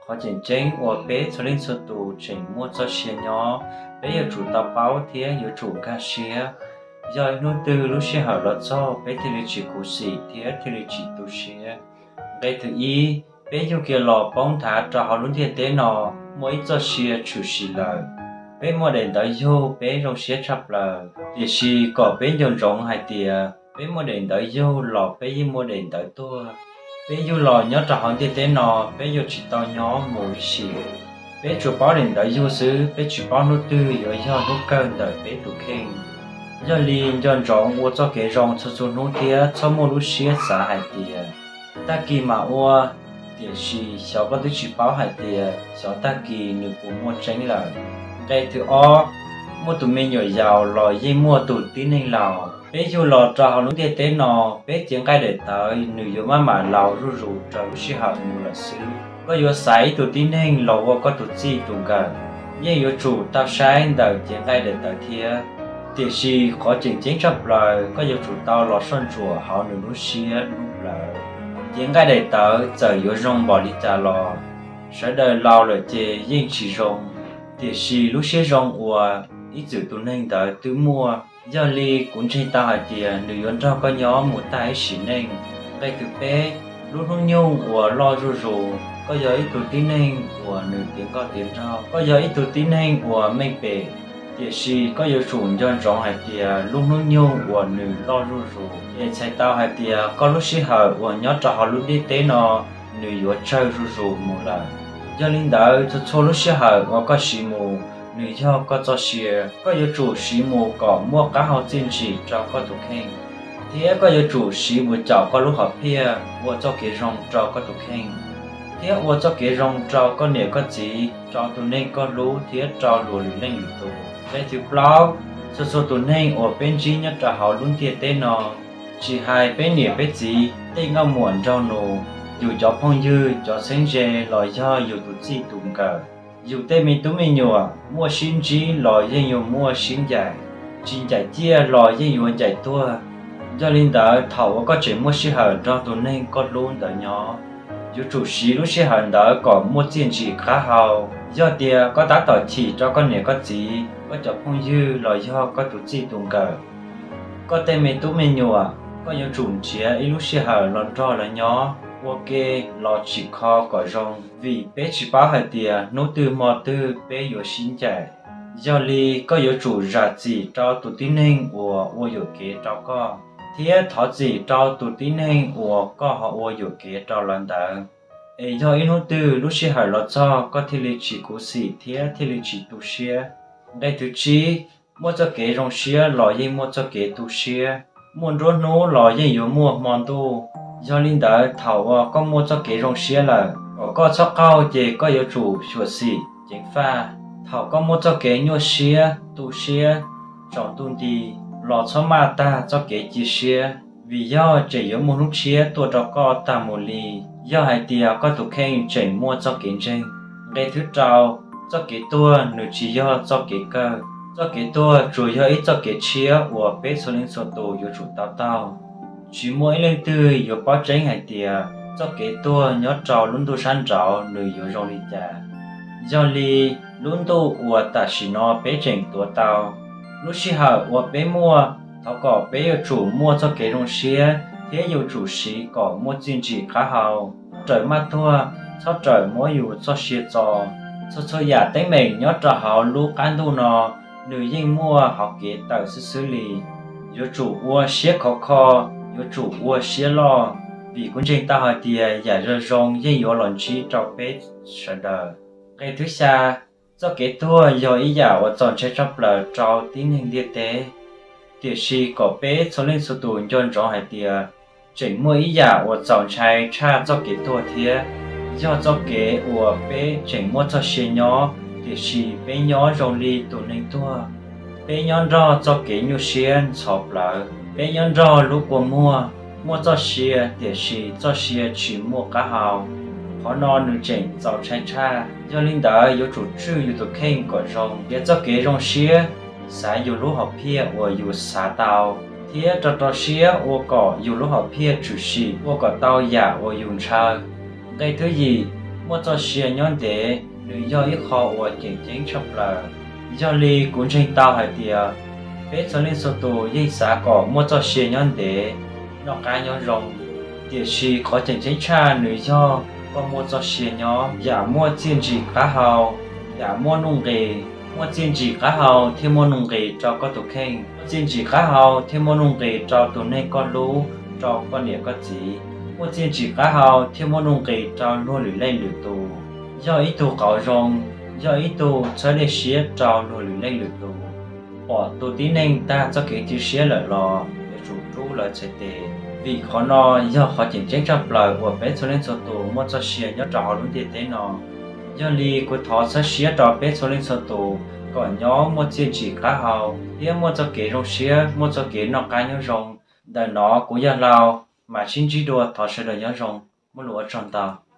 Qhov tseem ceeb uas peb txhua leej txhua tus tseem muaj txoj sia nyob, peb yuav tsum tau paub thiab yuav tsum nkag siab. Yog hnub twg lub sij hawm los txog peb thiaj li tsis khuv xim thiab thiaj li tsis tu siab. Nqe thib ib, peb yug kiag los paub nthav rau hauv lub ntiaj teb no muaj ib txoj sia tshwm sim lawm. Peb muaj daim ntawv yug peb zoo siab tshaj plaws, tiam sis kom peb nco ntsoov hais tias peb muaj daim ntawv yug los peb yeej muaj daim ntawv tuag. Peb yug los nyob rau hauv ntiaj teb no, peb yuav tsis tau nyob mus ib sim. Peb tsuas paub daim ntawv yug xwb, peb tsis paub hnub twg yuav yog hnub kawg ntawm peb tus kheej. Yog li nco ntsoov ua txoj kev zoo txhua txhua hnub thiab txhob muaj lub siab xav hais tias tag kis mam ua, tiam sis xyov koj twb tsis paub hais tias xyov tag kis nws puas muaj tseeb lawm. Nqe thib ob, muaj tus me nyuam yaus los yeej muaj tus tib neeg laus. Peb yug los rau hauv lub ntiaj teb no, peb cev nqaij daim tawv nws yuav maj mam laus zuj zus raws lub sij hawm mus lawm xwb. Koj yuav xaiv ib tug tib neeg los ua koj tus txij tus nkawm, yeej yuav tsum tau saib ntawm cev nqaij daim tawv thiab. Tiam sis qhov tseem ceeb tshaj plaws koj yuav tsum tau los soj ntsuam hauv nws lub siab lub plawv. Cev nqaij daim tawv txawm yuav zoo npaum li cas los, sawv daws laus lawm ces yeej tsis zoo. Tiam sis lub siab zoo uas ib txwm tus neeg ntawd twb muaj, yog li kuv ntseeg tau hais tias nws yuav nrog koj nyob mus tag ib sim neej. Nqe thib peb, lub hnub nyoog uas loj zuj zus. Koj yog ib tug tib neeg uas nws tiav nkauj tiav nraug, koj yog ib tug tib neeg uas meej pem, tiam sis koj yuav tsum nco ntsoov hais tias lub hnub nyoog uas nws loj zuj zus es txhais tau hais tias koj lub sij hawm uas nyob rau hauv lub ntiaj teb no nws yuav tsawg zuj zus mus lawm. Yog li ntawd, txhua txhua lub sij hawm uas koj siv mus, nws yog koj txoj sia. Koj yuav tsum siv mus kom muaj qab hau txiaj ntsim rau koj tus kheej, thiab koj yuav tsum siv mus caum koj lub hom phiaj ua txoj kev zoo rau koj tus kheej, thiab ua txoj kev zoo rau koj niam koj txiv, rau tus neeg koj hlub, thiab rau luag lwm leej lwm tus. Nqe thib plaub, txhua txhua tus neeg uas peb ntsib nyob rau hauv lub ntiaj teb no, tsis hais peb niam peb txiv, tej nkauj muam nraug nus, yus cov phooj ywg, cov txheeb ze, los yog yus tus txij tus nkawm, yus tej me tub me nyuam, muaj sib ntsib los yeej yuav muaj sib ncaim, tsis ncaim ciaj los yeej yuav ncaim tuag. Yog li ntawd, thaum uas koj tseem muaj sij hawm nrog tus neeg koj hlub ntawd nyob, yuav tsum siv lub sij hawm ntawd kom muaj txiaj ntsim qab hau. Yog tias koj tab tom chim rau koj niam koj txiv, koj cov phooj ywg, los yog koj tus txij tus nkawm, koj tej me tub me nyuam, koj yuav tsum nrhiav ib lub sij hawm los nrog lawv nyob ua ke, los tsim kho kom zoo, vim peb tsis paub hais tias hnub twg hmo twg peb yuav sib ncaim. Yog li, koj yuav tsum zam txim rau tus tib neeg uas ua yuam kev rau koj, thiab thov txim rau tus tib neeg uas koj ho ua yuam kev rau lawv ntawd, es yog ib hnub twg lub sij hawm los txog koj thiaj li tsis khuv xim thiab thiaj li tsis tu siab. Nqe thib tsib, muaj txoj kev zoo siab los yeej muaj txoj kev tu siab, muaj nruab hnub los yeej yuav muaj hmo ntuj. Yog li ntawd, thaum uas koj muaj txoj kev zoo siab lawm, kom koj txhob qaug ces koj yuav tsum xyuam xim ceev faj. Thaum koj muaj txoj kev nyuaj siab, tu siab, tsaus ntuj nti, los txhob maj tag txoj kev cia siab, vim yog tseem yuav muaj hnub tshiab tuaj rau koj tag mus li. Yog hais tias koj tus kheej tseem muaj txoj kev ntseeg. Nqe thib rau, txoj kev tuag nws tsis yog txoj kev kawg. Txoj kev tuag tsuas yog ib txoj kev tshiab uas peb txhua leej txhua tus yuav tsum tau taug. Tsis muaj ib leej twg yuav paub tseeb hais tias txoj kev tuag nyob rau lub ntuj sab nraud nws yuav zoo li cas. Yog li, lub ntuj uas tam sim no peb tseem tuav tau, lub sij hawm uas peb muaj, thov kom peb yuav tsum muaj txoj kev zoo siab thiab yuav tsum siv kom muaj txiaj ntsim qab hau, txhob rawm maj tuag, txhob rawm muab yus txoj sia txo. Txhua txhua yam teeb meem nyob rau hauv lub qab ntuj no, nws yeej muaj hauv kev tawm xwb xwb li. Yuav tsum ua siab khov kho, yuav tsum ua siab loj, vim kuv ntseeg tau hais tias yam zoo zoo yeej yuav los ntsib rau peb sawv daws. Nqe thib xya, txoj kev tuag yog ib yam uas txaus ntshai tshaj plaws rau tib neeg ntiaj teb. Tiam sis kom peb txhua leej txhua tus nco ntsoov hais tias tseem muaj ib yam uas txaus ntshai tshaj txoj kev tuag thiab, yog txoj kev uas peb tseem muaj txoj sia nyob, tiam sis peb nyob zoo li tus neeg tuag. Peb nyob nrog txoj kev nyuaj siab ntxhov plawv, peb nyob nrog lub kua muag, muaj txoj sia tiam sis txoj sia tsis muaj qab hau. Qhov no nws tseem txaus ntshai tshaj. Yog li ntawd, yuav tsum tswj yus tus kheej kom zoo, nrhiav txoj kev zoo siab, xav yus lub hom phiaj uas yus xav tau, thiab rau rau siab ua kom yus lub hom phiaj tshwm sim, ua kom tau yam uas yus ntshaw. Nqe thib yim, muaj txoj sia nyob ntev nws yog ib qho uas tseem ceeb tshaj plaws. Yog li kuv ntseeg tau hais tias peb txhua leej txhua tus yeej xav kom muaj txoj sia nyob ntev, noj qab nyob zoo. Tiam sis qhov tseem ceeb tshaj nws yog koj muaj txoj sia nyob yam muaj txiaj ntsig qab hau, yam muaj nuj nqis. Muaj txiaj ntsig qab hau thiab muaj nuj nqis rau koj tus kheej, muaj txiaj ntsig qab hau thiab muaj nuj nqis rau tus neeg koj hlub, rau koj niam koj txiv. Muaj txiaj ntsig qab hau thiab muaj nuj nqis rau luag lwm leej lwm tus. Yog ib tug qauv zoo, yog ib tug txhawb dej siab rau luag lwm leej lwm tus. Pom tus tib neeg tag txoj kev cia siab lawm los yuav tsum rub lawv txhais tes, vim qhov no yog qhov tseem ceeb tshaj plaws uas peb txhua leej txhua tus muaj txoj sia nyob rau hauv lub ntiaj teb no. Yog li kuv thov txhawb siab rau peb txhua leej txhua tus kom nyob muaj txiaj ntsig qab hau thiab muaj txoj kev zoo siab, muaj txoj kev noj qab nyob zoo. Ntawm no kuv yog Hlau, mam sib ntsib dua, thov sawv daws nyob zoo, muaj lus ua tsaug ntau.